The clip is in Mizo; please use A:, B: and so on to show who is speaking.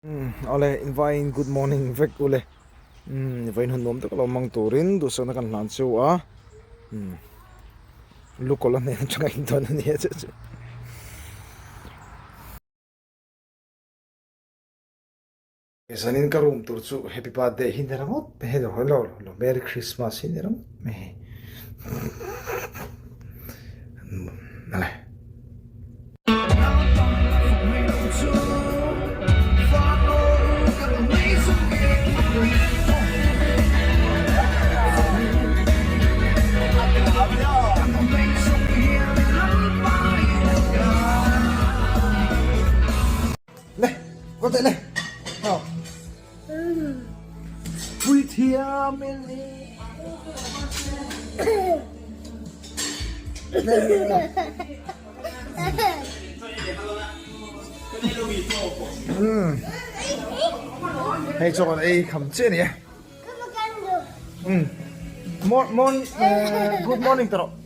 A: Umm awle invaiin good morning vek ule umm vawiin hun nuam tak lo hmang turin duhsakna kan hlan chu a umm lukawlh a hnen atanga intawn a nia che chu. Zanin ka room tur chu happy birthday hi ni ringawt mai hei lo lo lo merry christmas hi ni ringawt mai hei awle. Le, có thể le. Nào. Puithiam in Hei chaw kan ei kham chiah a ni e. Umm. Morning, good morning ta rawh.